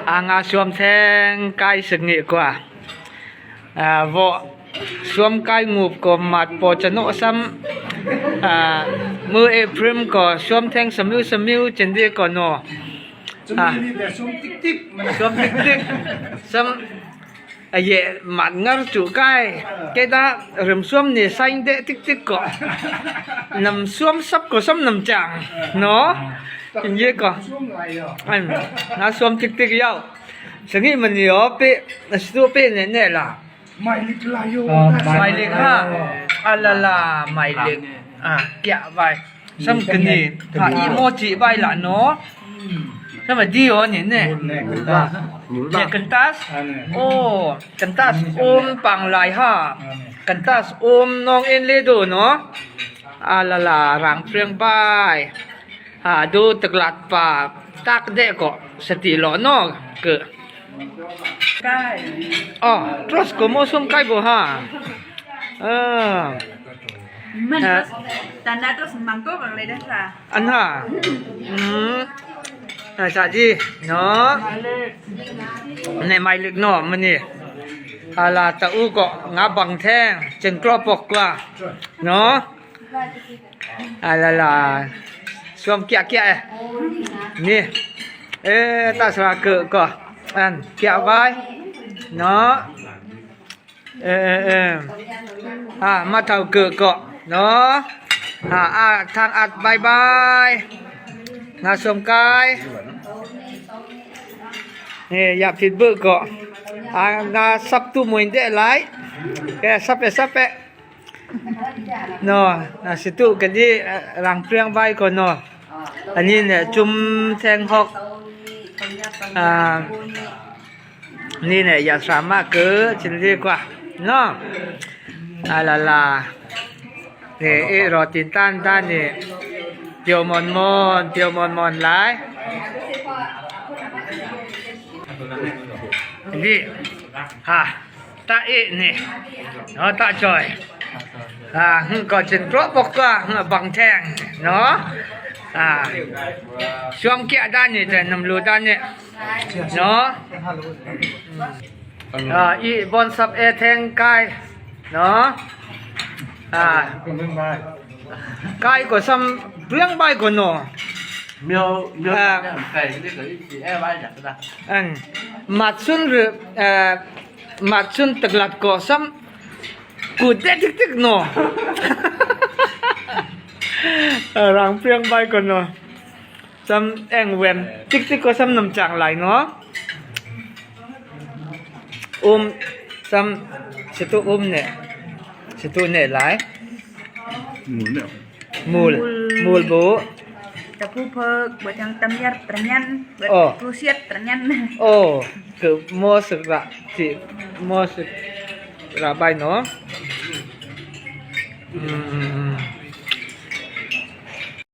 A nga suam theng kai sik ngi kwa. À vọ suam kai ngup ko mat po chano sam à mư Ephraim ko suam theng samiu samiu chindi ko no. À suam tik tik sam ye mat ngar chu kai ke da rem suam ni sain de tik tik ko nằm suam sắp ko sam nằm chàng nó in ye ko anh na suam tik tik yao sangi man yo pe stu pe ne ne la mai lik ha alala mai lik à kya vai sam kini ha i mo chi vai la no 那么ดี哦，你呢？เนี่ยกันตัสโอ้กันตัสโอมปังลายฮะกันตัสโอมน้องเอ็นเลดูเนาะอาลาลารางเปรียงบายอ่าดูตะกลัดปากตักเด็กก็สติหลอนอกเกิดอ๋อ trust ก็มอสมไกบ่ฮะเออ มันตอนนั้นterus mangkukเลยได้ค่ะ อันฮะอืมอ่าสาจีเนาะในไม้ลึกเนาะมันนี่อาลาตะอูก็งาบังแท่งจึงกรอบปกกว่าเนาะอาลาลาสวมเกียเกียนี่เอ๊ะตาสระเกะก็อันเกียไว้เนาะเออเอออ่ามาเท่าเกะก็เนาะอ่าอ่าทางอัดบายบายงาสวมกายนี่อยากผิดเบิกก็อ่างาซับตู้มวยเดะไลแกซับเปซับเปเนาะนะสิตุกันดีรังเปรียงใบก่อนเนาะอันนี้เนี่ยจุ่มแทงหอกอ่านี่เนี่ยอยากสามารถเกิดฉันเรียกว่าเนาะอ่าลาลาเนี่ยเอรอตินตันตันเนี่ยเตียวมอนมอนเตียวมอนมอนหลายนี่ฮะตาเอนี่เนาะตาจอยอ่าก็จึงกรอบกว่าบังแทงเนาะอ่าช่วงเกียด้านนี่แต่นำรูด้านนี่เนาะอ่าอีบอลซับเอแทงกายเนาะอ่า cái của xăm riêng bài của nó 喵喵啊对，那个一起爱玩两个的。 anh mặt xuân rồi mặt xuân tự lật cổ xăm cụt đét tích tích nó răng riêng bài của nó xăm anh quen tích tích có xăm nằm chẳng lại nó ôm xăm sẽ tu ôm nè sẽ tu nè lại มูลมูลบุ ตะพูเพิกเบิดทางตำยัดตระยันเบิด โอ้ ครูเสียดตระยัน โอ้คือมอสึกระจิมอสึกระบายเนาะอืม